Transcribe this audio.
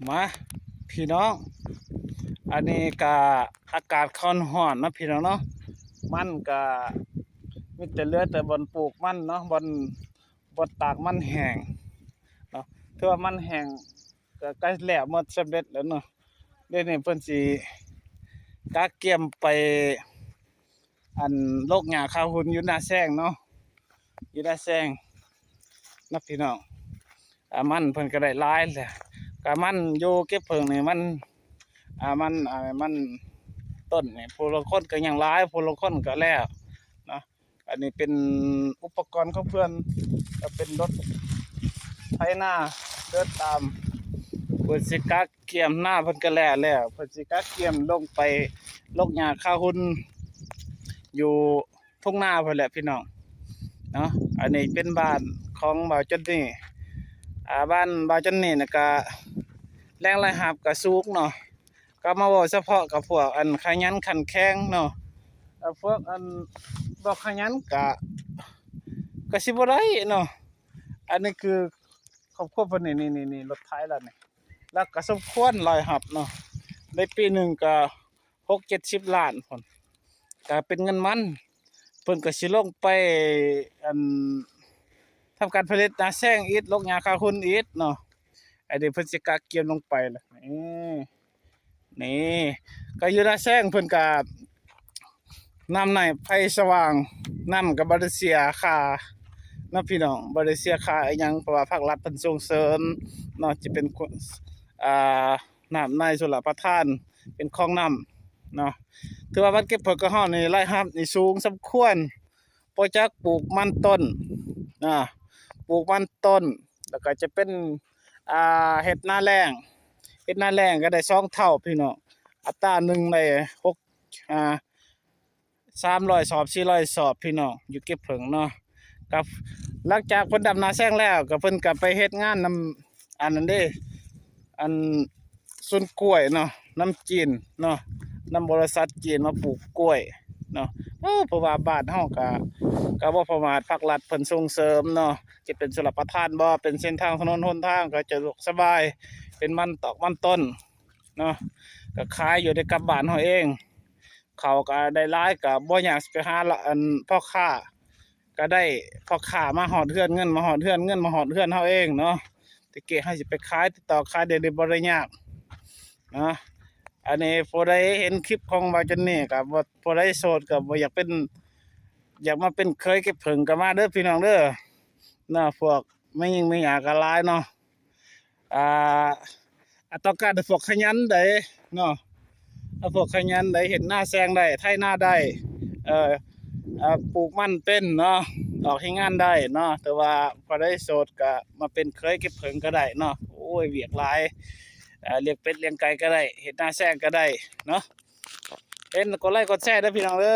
ມາພີ່ນ້ອງ ອັນນີ້ກະອາກາດຄ່ອນຮ້ອນນະພີ່ນ້ອງເນາະ ມັນກະມີແຕ່ເຫຼືອແຕ່ບ່ອນປູກມັນເນາະ ບ່ອນ ບ່ອນຕາກມັນແຫ້ງເນາະ ຖືວ່າມັນແຫ້ງກະໃກ້ແລ້ວ ໝົດສຳເລັດແລ້ວເນາະ ດຽວນີ້ເພິ່ນຊິກະກຽມໄປ ອັນ ລົກຫຍ້າຄາຮຸນຢູ່ນາແຊງເນາະ ຢູ່ນາແຊງນະພີ່ນ້ອງ ອາ ມັນເພິ່ນກະໄດ້ຫຼາຍແຫຼະ ກະມັນຢູ່ເກັບເຜິ້ງນີ້ມັນ ອາ ມັນ ອາ ມັນຕົ້ນນີ້ ຜູ້ລາງຄົນກະຍັງຫຼາຍ ຜູ້ລາງຄົນກະແລ້ວເນາະ ອັນນີ້ເປັນອຸປະກອນຂອງເພິ່ນ ກະເປັນລົດໄຖນາເດີນຕາມ ເພິ່ນຊິກະກຽມນາ ເພິ່ນກະແລ້ວແລ້ວ ເພິ່ນຊິກະກຽມລົງໄປລົກຫຍ້າຄາຮຸນຢູ່ທົ່ງນາພຸ້ນແຫຼະພີ່ນ້ອງເນາະ ອັນນີ້ເປັນບ້ານຂອງບ່າວຈອນນີ ອາ ບ້ານບ່າວຈອນນີນະກະແຫຼ່ງລາຍຮັບກະສູງເນາະ ກະມາເວົ້າສະເພາະກັບພວກອັນຂະຫຍັນຂັນແຂງເນາະ ອາ ພວກອັນບໍ່ຂະຫຍັນກະ ກະຊິບໍ່ໄດ້ເນາະ ອັນນີ້ຄືຄອບຄົວເພິ່ນນີ້ ນີ້ ນີ້ ນີ້ ລົດໄຖລະນີ້ ລະກະສົມຄວນລາຍຮັບເນາະ ໃນປີໜຶ່ງກະຫົກເຈັດສິບລ້ານພຸ້ນ ກະເປັນເງິນມັນ ເພິ່ນກະຊິລົງໄປ ອັນ ທຳການຜະລິດນາແຊງອີກ ລົກຫຍ້າຄາຮຸນອີກເນາະ ອັນນີ້ເພິ່ນຊິກະກຽມລົງໄປລະ ນີ້ ນີ້ ກະຢູ່ນາແຊງເພິ່ນກະ ນ້ຳໃນໄຟສະຫວ່າງ ນ້ຳກະບໍ່ໄດ້ເສຍຄ່າເນາະພີ່ນ້ອງ ບໍ່ໄດ້ເສຍຄ່າອີ່ຫຍັງ ເພາະວ່າພາກລັດເພິ່ນສົ່ງເສີມເນາະ ຈະເປັນ ອາ ນ້ຳໃນຊົນລະປະທານ ເປັນຄອງນ້ຳເນາະ ຖືວ່າວັດເກັບເຜິ້ງຂອງເຮົານີ້ລາຍຮັບນີ້ສູງສົມຄວນ ບໍ່ຈັກປູກມັນຕົ້ນນະ ປູກມັນຕົ້ນ ລະກະຈະເປັນ ອາ ເຮັດນາແລ້ງ ເຮັດນາແລ້ງກະໄດ້ສອງເທົ່າພີ່ນ້ອງ ອັດຕາໜຶ່ງໄດ້ຫົກ ອາ ສາມຮ້ອຍສອບ ສີ່ຮ້ອຍສອບພີ່ນ້ອງ ຢູ່ເກັບເຜິ້ງເນາະ ກະຫຼັງຈາກເພິ່ນດຳນາແຊງແລ້ວ ກະເພິ່ນກະໄປເຮັດງານນຳ ອັນນັ້ນເດ້ ອັນສວນກ້ວຍເນາະ ນຳຈີນເນາະ ນຳບໍລິສັດຈີນມາປູກກ້ວຍເນາະ ໂອ້ ເພາະວ່າບ້ານເຮົາກະ ກະບໍ່ປະໝາດ ພາກລັດເພິ່ນສົ່ງເສີມເນາະ ຈະເປັນຊົນລະປະທານບໍ ເປັນເສັ້ນທາງຖະໜົນຫົນທາງກະສະດວກສະບາຍ ເປັນມັນຕອກມັນຕົ້ນເນາະ ກະຂາຍຢູ່ໄດ້ກັບບ້ານເຮົາເອງ ເຂົ້າກະໄດ້ຫຼາຍ ກະບໍ່ຍາກຊິໄປຫາ ອັນ ພໍ່ຄ້າ ກະໄດ້ພໍ່ຄ້າມາຮອດເຮືອນ ເງິນມາຮອດເຮືອນ ເງິນມາຮອດເຮືອນເຮົາເອງເນາະ ແຕ່ກີ້ເຮົາຊິໄປຂາຍ ຕິດຕໍ່ຂາຍ ດຽວນີ້ບໍ່ໄດ້ຍາກເນາະ ອັນນີ້ຜູ້ໃດເຫັນຄລິບຂອງບ່າວຈອນນີກະ ຜູ້ໃດໂສດກະບໍ່ຢາກເປັນ ຢາກມາເປັນເຂີຍເກັບເຜິ້ງກະມາເດີພີ່ນ້ອງເດີ ເນາະ ພວກແມ່ຍິງແມ່ຫຍ້າກະຫຼາຍເນາະ ອ່າ ອາ ຕ້ອງການແຕ່ພວກຂະຫຍັນໃດເນາະ ອາ ພວກຂະຫຍັນໃດ ເຮັດນາແຊງໄດ້ ໄຖນາໄດ້ ເອີ ອາ ປູກມັນເປັນເນາະ ອອກແຮງງານໄດ້ເນາະ ແຕ່ວ່າຜູ້ໃດໂສດກະມາເປັນເຂີຍເກັບເຜິ້ງກະໄດ້ເນາະ ໂອ້ຍ ວຽກຫຼາຍ ອາ ລ້ຽງເປັດລ້ຽງໄກ່ກະໄດ້ ເຮັດນາແຊງກະໄດ້ເນາະ ເຫັນກົດໄລກົດແຊເດີພີ່ນ້ອງເດີ.